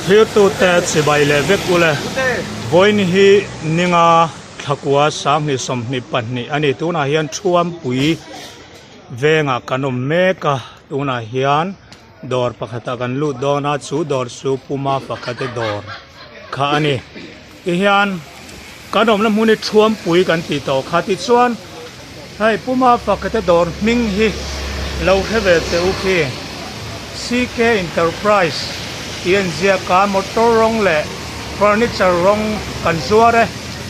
Thirtute chibai leh vek ule vawiin hi ninga thlakua 2022 a ni. Tunah hian Thuampui vengah kan awm mek a, tunah hian dawr pakhatah kan lut dawn a, chu dawr chu Puma Fakhate dawr kha a ni. Tihian kan awmna hmun hi Thuampui kan tih tawh kha tichuan hei Puma Fakhate dawr hming hi lo hre ve che u khi CK Enterprise tih a inziak a motor rawng leh furniture rawng kan zuar e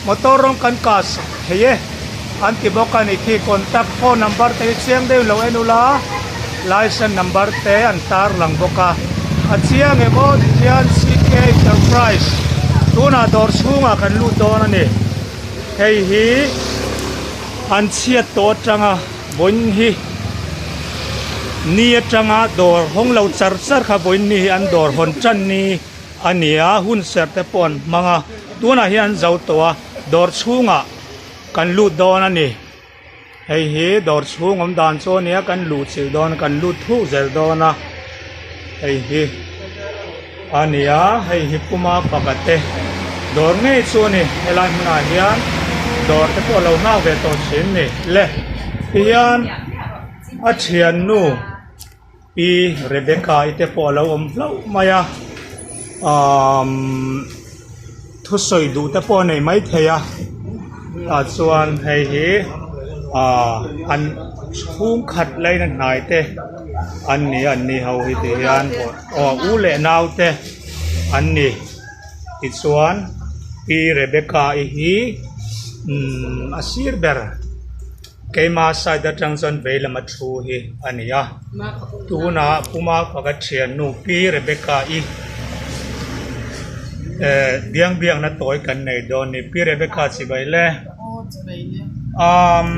motor rawng kan kah sak thei e an ti bawk a ni khi contact phone number te hi chiang deuh lo en ula license number te an tar lang bawk a a chiang em aw tihian CK Enterprise tunah dawr chhungah kan lut dawn a ni hei hi an chhiat tawh atanga vawiin hi ni atanga dawr hawng lo char char kha vawiin ni hi an dawr hawn tan ni a ni a hun serh te pawh an hmang a tunah hian an zo tawh a dawr chhungah kan lut dawn a ni. Hei hi dawr chhung awm dan chu a nia kan luh chilh dawn a kan lut thuk zel dawn a hei hi a ni a hei hi puma pakhat te dawr ngei chu a ni helai hmunah hian dawr te pawh a lo nghak ve tawh thin a ni le tihian a thiannu Pi Rebecca i te pawh a lo awm hlauh mai a umm thusawi duh te pawh a nei maithei a tah chuan hei hi ah an chhungkhat laina hnai te an ni a an ni ho hi ti hian aw u leh nau te an ni tichuan Pi Rebecca i hi umm a sir ber. Keima side atang chuan vei lama thu hi a ni a tunah puma pakhat thiannu pi Rebecca i eh biang biakna tawi kan nei dawn a ni pi Rebecca chibai le umm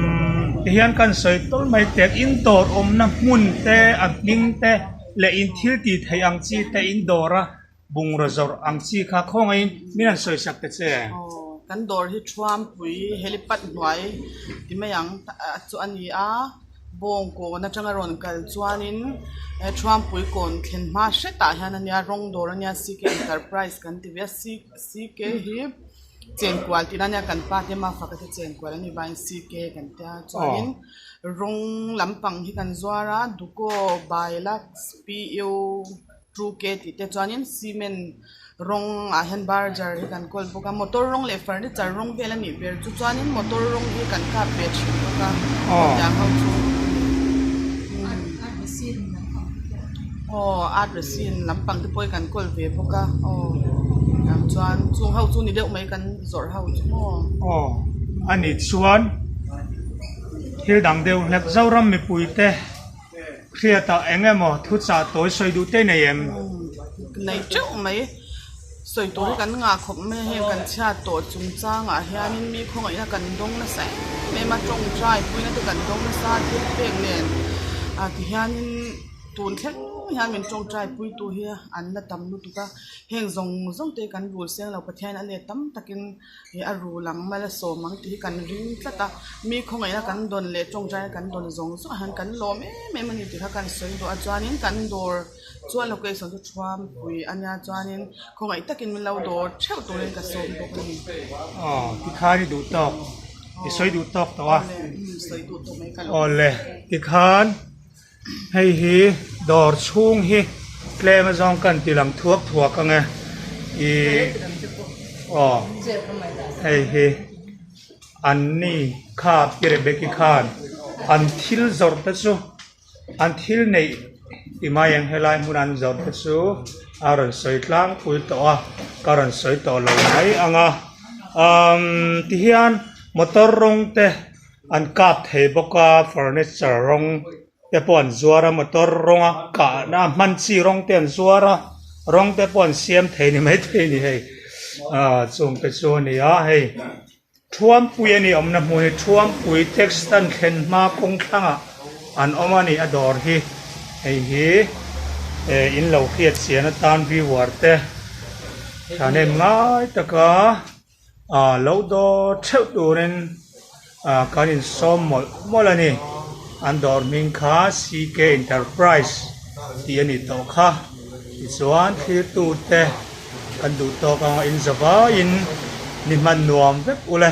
tihian kan sawi tawl mai teh in dawr awmna hmun te a hming te leh in thil tih theih ang chi te in dawr a. Bungraw zawrh ang chi kha khawngaihin min han sawi sak ta che. Aw, kan dawr hi Thuampui helipad hnuai ti mai ang chu a ni a, Bawngkawn atanga rawn kal chuanin he Thuampui kawn thlen hma hretah hian a nia rawng dawr a nia CK Enterprise kan ti ve a, CK hi chenkual tihna a nia kan pa te mafaka te chenkual a nih vangin CK kan tia chuanin rawng lampang hi kan zuar a Duco Bilux PU. Two K tih te chuanin cement rawng ah hian barger hi kan kawl bawk a motor rawng leh furniture rawng vel a nih ber chu chuanin motor rawng hi kan kap ve thin bawk a hetiang ho chu aw art resin lampang te pawh hi kan kawl ve bawk a aw tiang chuan chung ho chu ni deuh mai kan zawrh ho chu maw. Aw a nih chuan thil dang deuh hlek Zoram mipui te. Hriatah eng emaw thuchah tawi sawi duh te nei em? Nei teuh mai. Sawi tur hi kan ngah khawp mai a, heng kan chhiat tawh chungchangah hianin mi khawngaihna kan dawng nasa em em a, tawngtai puina te kan dawng nasa a, thil pek nen ah tihianin tun thleng hian min tawngtai puitu hi an la tam lutuk a, heng zawng zawng te hi kan rul seng lo Pathian a let tam takin. Ih a rul ang mal a sawm ang tih hi kan ring tlat a mi khawngaihna kan dawn leh tawngtaina kan dawn zawng zawng ah hian kan lawm em em a ni tih kha kan sawi duh a chuanin kan dawr chuan location chu thuampui a nia chuanin khawngaih takin min lo dawr theuh turin ka sawm bawk a ni. Aw tikhan i duh tawk i sawi duh tawk tawh a sawi duh tawh mai ka lo. Awle tikhan. Hei hi dawr chhung hi tlem azawng kan ti lang thuak thuak ang e ih aw hei hi an ni kha pi Rebecca khan an thil zawrh te chu an thil neih ti mai ang helai hmun an zawrh te chu a rawn sawi tlangpui tawh a ka rawn sawi tawh lo mai ang a umm tihian motor rawng te. An kap thei bawk a furniture rawng te pawh an zuar a motor rawnga kahna hman chi rawng te an zuar a rawng te pawh an siam thei ni maithei a ni hei ah chung te chu a ni a hei Thuampui a ni awmna hmun hi Thuampui tax stand thlen hma kawng thlangah an awm a ni a dawr hi hei hi eh in lo hriat chian atan viewer te thahnem ngai taka. Ah lo dawr theuh turin ah kan insawm mawlh mawlh a ni an dawr hming kha C K Enterprise tih a ni tawh kha tichuan thlir tute. Kan duh tawk anga in zavaiin ni hman nuam vek ule.